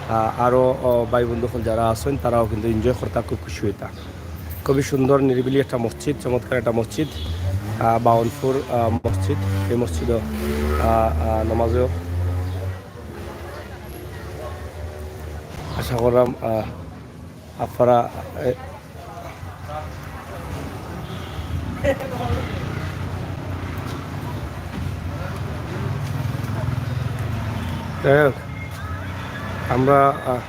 আহ, আরো, আহ, ভাই বন্ধু অকল যারা আছেন, তারাও কিন্তু এনজয় করতা, খুব খুশি হইতা। খুবই সুন্দর নিরিবিলি একটা মসজিদ, চমৎকার একটা মসজিদ, আহ, বাউনপুর, আহ, মসজিদ। এই মসজিদও, আহ, আহ, নামাজও আশা করলাম, আহ, আপনারা, এ, যাই হোক, আমরা, আহ,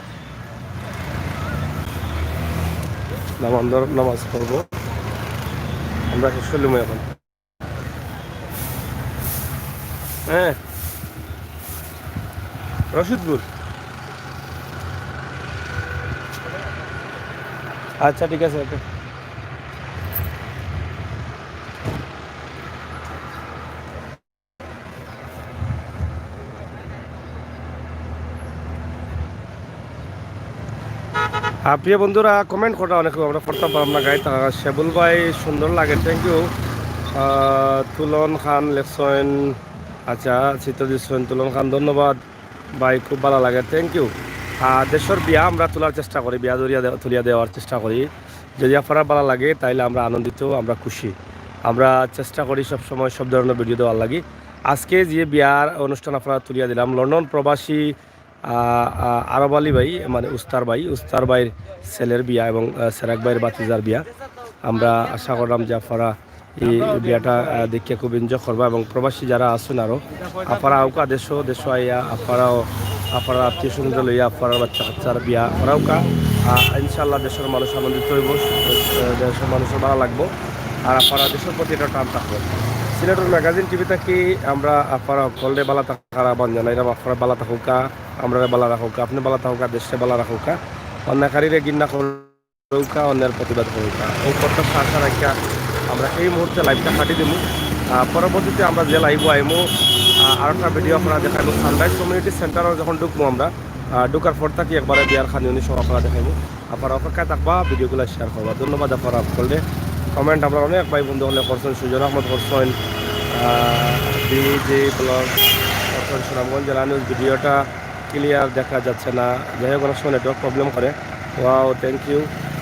নামাজ, নামাজ পড়বো, আমরা শেষ করলাম এখন। হ্যাঁ, রশিদপুর। আচ্ছা, ঠিক আছে, ওকে। আহ, প্রিয় বন্ধুরা, কমেন্ট করা অনেক, আমরা পড়তাম পারলাম না, গাইতাম। আহ, শেবুল ভাই, সুন্দর লাগে, থ্যাংক ইউ। আহ, তুলন খান লেখছেন, আচ্ছা, চিত্র দিচ্ছেন তুলন খান, ধন্যবাদ ভাই, খুব ভালা লাগে, থ্যাংক ইউ। আহ, দেশর বিয়া আমরা তোলার চেষ্টা করি, বিয়া ধরিয়া দে-, তুলিয়া দেওয়ার চেষ্টা করি। যদি আপনারার ভালা লাগে, তাইলে আমরা আনন্দিত, আমরা খুশি। আমরা চেষ্টা করি সব সময় সব ধরনের ভিডিও দেওয়ার লাগি। আজকে যে বিয়ার অনুষ্ঠান আপনারারে তুলিয়া দিলাম, লন্ডন প্রবাসী আহ, আহ, আরব আলী ভাই, মানে উস্তার ভাই, উস্তার ভাইর ছেলের বিয়া এবং, আহ, সেরাক ভাইর ভাতিজার বিয়া। আমরা আশা করলাম যে আপনারা এই বিয়াটা, আহ, দেখিয়া খুব এনজয় করবা, এবং প্রবাসী যারা আছেন আরো, আপনারা আউক্কা দেশো, দেশো আইয়া আপনারাও আপনারার আত্মীয় স্বজন লইয়া আপনারার বাচ্চা কাচ্চার বিয়া করাউক্কা। আহ, ইনশাআল্লাহ দেশর মানুষ আনন্দিত হইব, আহ, দেশর মানুষের ভালা লাগবো, আর আপনারা দেশর প্রতি একটা টান থাকবো। সিলেটর ম্যাগাজিন টিভি থাকি আমরা আপনারা হকলরে ভালা থাকার আহ্বান জানাইলাম। আপনারা ভালা থাকুক্কা, আমরারে ভালা রাখুক্কা, আপনে ভালা থাকুক্কা, দেশরে ভালা রাখুক্কা, অন্যায়কারীরে ঘিন্না করুক্কা, অন্যায়ের প্রতিবাদ করুক্কা। এই প্রত্যাশা আশা রাখিয়া আমরা এই মুহূর্তে লাইভটা কাটি দিমু। আহ, পরবর্তীতে আমরা যে লাইভও আইমু, আহ, আরো একটা ভিডিও আপনারারে দেখাইমু। সানরাইজ কমিউনিটি সেন্টারও যখন ঢুকমু আমরা, আহ, ঢুকার পর থাকি একবারে বিয়ার খানি উনি সব আপনারারে দেখাইমু। আপনারা অপেক্ষায় থাকবা, ভিডিওগুলা শেয়ার করবা। ধন্যবাদ আপনারা হকলরে। কমেন্ট আমরা অনেক ভাই বন্ধু অকলে করছেন, সুজন আহমদ করছেন, আহ, বিজি ব্লগ করছেন, সুনামগঞ্জ জেলা নিউজ ভিডিওটা ক্লিয়ার দেখা যাচ্ছে না, যাই হোক, অনেক সময় নেটওয়ার্ক প্রবলেম করে। Wow, thank you.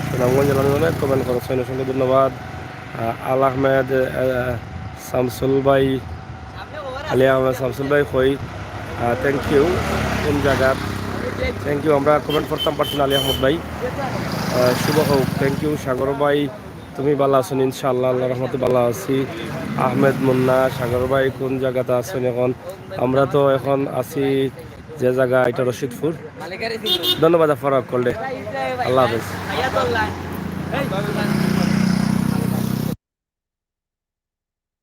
সুনামগঞ্জ জেলা নিউজ অনেক কমেন্ট করছেন, অসংখ্য ধন্যবাদ। আহ, আল আহমেদ, আহ, শামসুল ভাই, আলী আহমেদ শামসুল ভাই কই? আহ, থ্যাংক ইউ। কোন জায়গার? Thank you. আমরা কমেন্ট করতাম পারছি না, আলী আহমদ ভাই। আহ, শুভ হোক। Thank you. সাগর ভাই, তুমি ভালা আছো নি? ইনশাআল্লাহ, আল্লাহর রহমতে ভালা আছি। আহমেদ মুন্না, সাগর ভাই কোন জায়গাতে আছেন এখন? আমরা তো এখন আছি যে জায়গা, এটা রশিদপুর। ধন্যবাদ আপনারা হকলরে। আল্লাহ হাফেজ।